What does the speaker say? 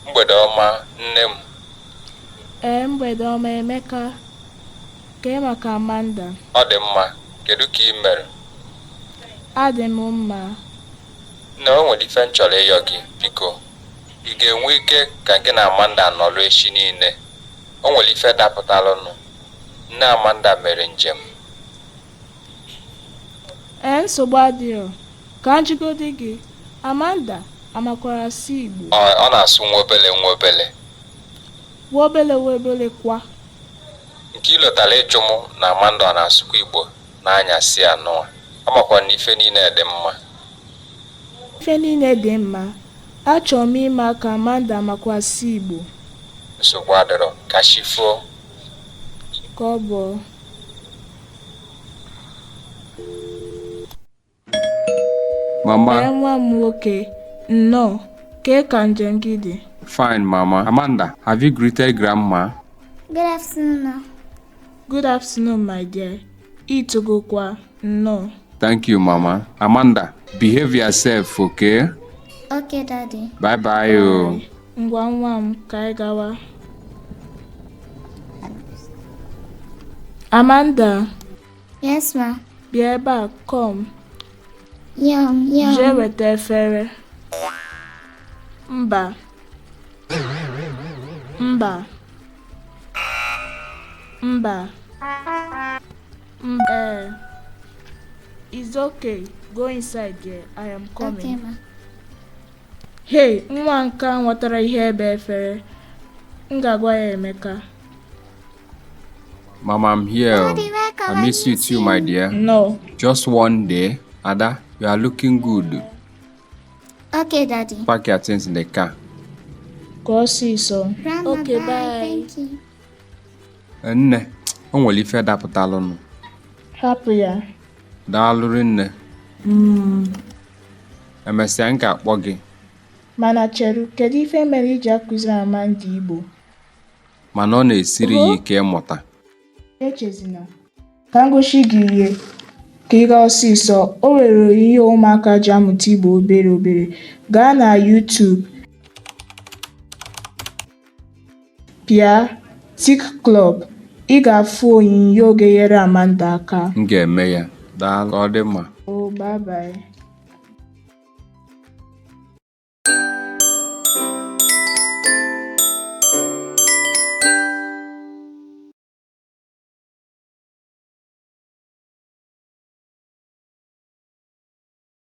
Mgbede ọma, nne m. Ee, mgbede ọma, Emeka. Kee maka Amanda? Ọ dị mma. Kedu ka ị mere? Adị m mma. Nne, o nwere ife m chọrọ ịyọ gị, biko. Ị ga-enwe ike ka gị na Amanda nọrọ echi niile? O nwere ife dapụtalụnụ. Nne Amanda mere njem. Ee, nsogbu adịrọ. Ka m jụgodi gị, Amanda amakwara asụ Igbo? Ọ na-asụ nwa obele nwa obele. Nwa obele nwa obele kwa? Nke ị lotara ịjụ mụ na Amanda ọ na-asụkwa Igbo n'anyasị a nụwa. Amakwa na ife niile dị mma. Ife niile dị mma. Achọrọ m ịma ka Amanda amakwa asụ Igbo. Nsogbu adịrọ. Ka chi foo. Ka ọ bọọ. Mama. Ee, nwa m nwoke, nnọọ. Kee ka njem gị dị? Fine, Mama. Amanda, have you greeted Grandma? Good afternoon, ma. Good afternoon, my dear. Itogokwa, nnọọ. Thank you, Mama. Amanda, behave yourself, okay? Okay, Daddy. Bye bye. Oh. Ngwa nwa m, ka anyị gawa. Amanda. Yes, ma. Bịa ebe a, come. Yum, yum. Jee weta efere. Mba. Mba. Mba. Mba. Ee. It's okay. Go inside there. I am coming. Okay, ma. Hey, nwa nke a nwetara ihe ebe efere. M ga-agwa ya Emeka. Mama, I'm here. Daddy, welcome. I miss you too, my dear. No. Just one day. Ada, you are looking good. Okay, Daddy. Pack your things in the car. Ka ọsịsọ. Grandma, Okay, bye. bye. Thank you. Nne, o nwere ife dapụtalụnụ. Hapụ ya. Daalụ rinne. Emesịa m ga-akpọ gị. Mana cheru, kedu ife mere iji akụziri Amanda Igbo? Mana ọ na-esiri ya ike ịmụta. Echezina. Ka m gosi gị ihe ka ị gaa ọsịsọ. O nwere ihe ụmụaka ji amụta Igbo obere obere. Gaa na YouTube pịa Tik Club, ị ga-afụ onyinyo ga-enyere Amanda aka. M ga-eme ya. Daalụ. Ka ọ dị mma. Oh, bye bye.